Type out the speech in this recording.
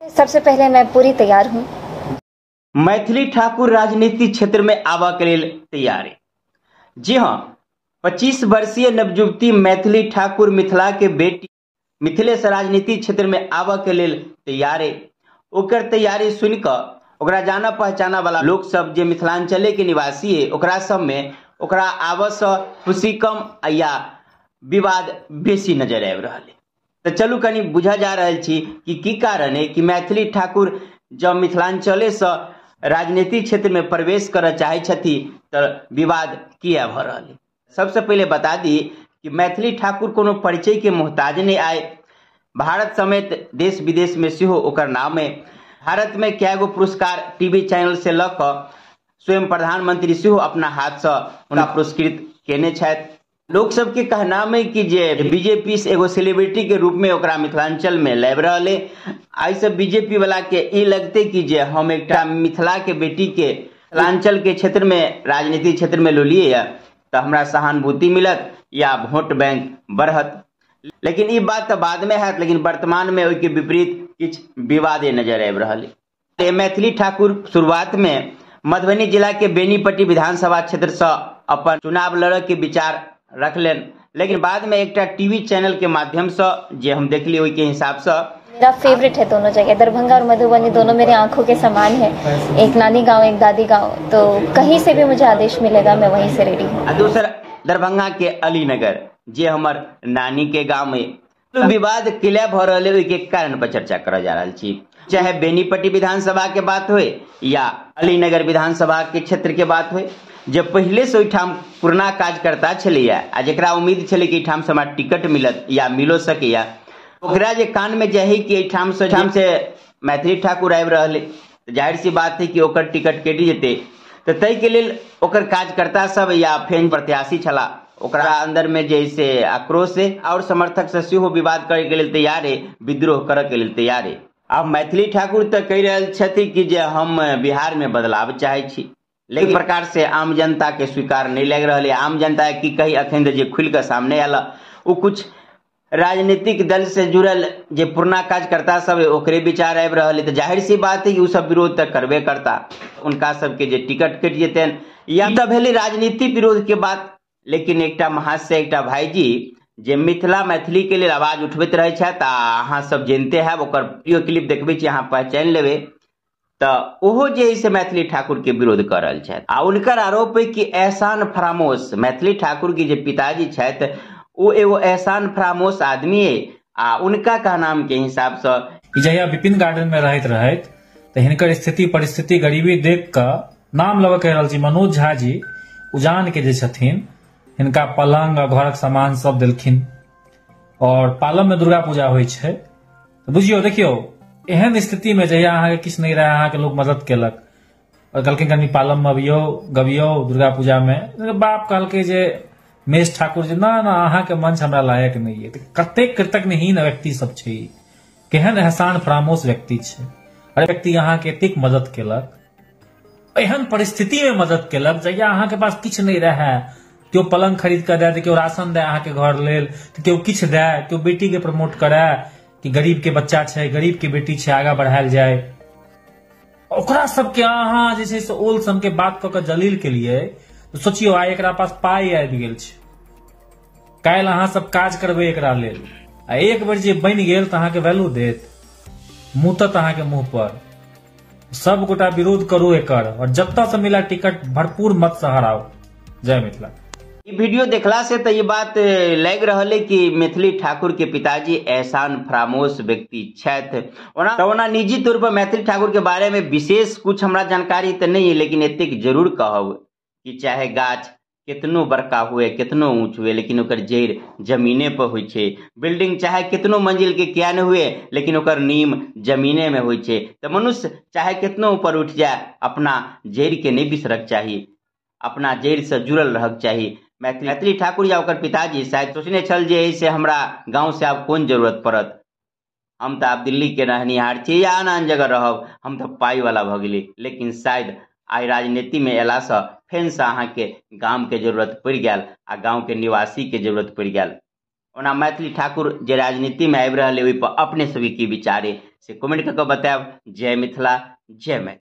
सबसे पहले मैं पूरी तैयार हूँ। मैथिली ठाकुर राजनीति क्षेत्र में आबऽ के लेल तैयार है। जी हाँ, 25 वर्षीय नवयुवती मैथिली ठाकुर मिथिला के बेटी मिथिले से राजनीति क्षेत्र में आबऽ के लेल तैयार है। ओकर तैयारी सुनि कऽ ओकरा जाना पहचाना वाला लोक सब जे मिथिलांचले के निवासी है ओकरा सब में ओकरा आबऽ से खुशी कम या विवाद बेसी नजर आबि रहल है। तो चलू कनी बुझा जा रहल छी कि की कारण है कि मैथिली ठाकुर जब मिथिलांचले से राजनीति क्षेत्र में प्रवेश करऽ चाहे छथि तऽ विवाद किया भऽ रहल है। सबसे पहले बता दी कि मैथिली ठाकुर कोनो परिचय के मोहताज नहीं आए। भारत समेत देश विदेश में सेहो ओकर नाम है। भारत में कए गो पुरस्कार टीवी चैनल से लऽ कऽ स्वयं प्रधानमंत्री सेहो अपना हाथ से हुनका पुरस्कृत केने छथि। लोक सबके कहना में कि जे बीजेपी से एगो सेलिब्रिटी के रूप में ओकरा मिथिलांचल में लाबि रहल है। एहिसँ बीजेपी वाला के ई लगते कि जे हम एकटा मिथिला के बेटी के मिथिलांचल के क्षेत्र में राजनीति क्षेत्र में लोलिए या तऽ हमरा सहानुभूति मिलत या वोट बैंक बढ़त। लेकिन ई बात तऽ बाद में हैत, लेकिन वर्तमान में ओहिके विपरीत किछु विवादे नजर आबि रहल है। मैथिली ठाकुर शुरुआत में मधुबनी जिला के बेनीपट्टी विधानसभा क्षेत्र से अपन चुनाव लड़े के विचार रखलनि, लेकिन बाद में एकटा टीवी चैनल के माध्यम से जे हम देखली ओहिके हिसाब से मेरा फेवरेट है दोनों जगह, दरभंगा और मधुबनी दोनों मेरे आंखों के समान है। एक नानी गांव एक दादी गांव, तो कहीं से भी मुझे आदेश मिलेगा मैं वहीं से रेडी हूँ। आ दोसर दरभंगा के अलीनगर जे हमर नानी के गांव में तो विवाद किला भऽ रहल है ओहिके कारण पर चर्चा करऽ जा रहल छी। चाहे बेनीपट्टी विधानसभा के बात होय या अलीनगर विधानसभा के क्षेत्र के बात होय, जे पहिले से ओहिठाम पुरना कार्यकर्ता छलैया आ जकरा उम्मीद छलै कि एहिठाम से हमरा टिकट मिलत या मिलो सकैया, ओकरा जे कान में जाही कि एहिठाम से मैथिली ठाकुर आबि रहल है, जाहिर सी बात है कि ओकर टिकट कटि जेतै। तऽ ताहिके लेल ओकर कार्यकर्ता सब या फेन प्रत्याशी छला ओकरा अंदर में जे से आक्रोश है और समर्थक से सेहो विवाद करे के लेल तैयार है, विद्रोह करे के लेल तैयार है। आब मैथिली ठाकुर तऽ कहि रहल छथि कि जे हम बिहार में बदलाव चाहे छी, लेकिन प्रकार से आम जनता के स्वीकार नहीं लागि रहल है। आम जनता की कही अखन जे खुलि कऽ सामने आयल ओ कुछ राजनीतिक दल से जुड़ल जे पुरना कार्यकर्ता सब है ओकरे विचार आबि रहल है। तऽ जाहिर सी बात है कि ओ सब विरोध तऽ करबे करता, उनका सबके जे टिकट कटि जेतनि या तऽ भेलै राजनीति विरोध के बात। लेकिन एकटा महाशय एकटा भाईजी जे मिथिला मैथिली के लेल आवाज उठबैत रहै छथि आ अहाँ सब जानते हैब, ओकर वीडियो क्लिप देखबै छी अहाँ पहचानि लेबै, तऽ ओहो जे से मैथिली ठाकुर के विरोध कऽ रहल छथि आ उनकर आरोप है कि एहसान फरामोश मैथिली ठाकुर के जे पिताजी छथि ओ एगो एहसान फरामोश आदमी है आ उनका कहनाम के हिसाब से जहिया विपिन गार्डन में रहैत रहैत तऽ हिनकर स्थिति परिस्थिति गरीबी देख कऽ नाम लऽ कहि रहल छी मनोज झा जी उजान के जे छथिन हिनका पलंग आ घरक सामान सब देलखिन और पालम में दुर्गा पूजा होइ छै। बुझियौ देखियौ एहन स्थिति में जहिया अहाँके किछु नहीं रहे अहाँके लोग मदद केलक और कहलखिन कनि पालम में अबियौ गबियौ दुर्गा पूजा में, बाप कहलकै जे मेष ठाकुर जी ना ना अहाँके मंच हमरा लायक नहीं है। कतेक कृतज्ञहीन व्यक्ति सब छै, केहन एहसान फरामोश व्यक्ति छै। अरे व्यक्ति अहाँके एतेक मदद केलक, एहन परिस्थिति में मदद केलक जहिया अहाँके पास किछु नहीं रहे, केओ पलंग खरीद कऽ दए, केओ राशन दए अहाँके घर लेल, केओ किछु दए, केओ बेटी के प्रमोट करे कि गरीब के बच्चा छै गरीब के बेटी छै आगा बढ़ायल जाय, ओकरा सबके अहाँ जे छै से ओल सन के बात कऽ के जलील केलियै। तऽ सोचियौ आइ एकरा पास पाइ आबि गेल छै, काल्हि अहाँ सब काज करबै एकरा लेल आ एक बेर जे बनि गेल तऽ अहाँके वैल्यू देत, मुतत अहाँके मुंह पर। सब गोटा विरोध करू एकर और जतऽ से मिला टिकट भरपूर मत से हराउ। जय मिथिला। ई वीडियो देखला से तो ये बात लागि रहल है कि मैथिली ठाकुर के पिताजी एहसान फरामोश व्यक्ति छथि। ओना ओना निजी तौर पर मैथिली ठाकुर के बारे में विशेष कुछ हमरा जानकारी तो नहीं है, लेकिन एतेक जरूर कहब कि चाहे गाछ कितनो बड़का हुए कितनो ऊंच हुए लेकिन ओकर जड़ि जमीने पर होइ छै, बिल्डिंग चाहे कितनो मंजिल के किया नहि हुए लेकिन ओकर नीम जमीने में होइ छै। तऽ मनुष्य चाहे कितनो ऊपर उठि जाए अपना जड़ि के नहीं बिसरक चाही, अपना जड़ि से जुड़ल रहक चाही। मैथिली ठाकुर या ओकर पिताजी शायद सोचने छल जे एहिसँ हमरा गाँव से आब कोन जरूरत पड़त, हम तऽ आब दिल्ली के रहनिहार छी या आन आन जगह रहब, हम तऽ पाइ वाला भऽ गेली। लेकिन शायद आइ राजनीति में अयलासँ फेरसँ अहाँके गाम के जरूरत पड़ि गेल आ गाँव के निवासी के जरूरत पड़ि गेल। ओना मैथिली ठाकुर जे राजनीति में आबि रहल है ओहि पर अपने सबके की विचार है से कमेंट कऽ के बतायब। जय मिथिला, जय मैथिली।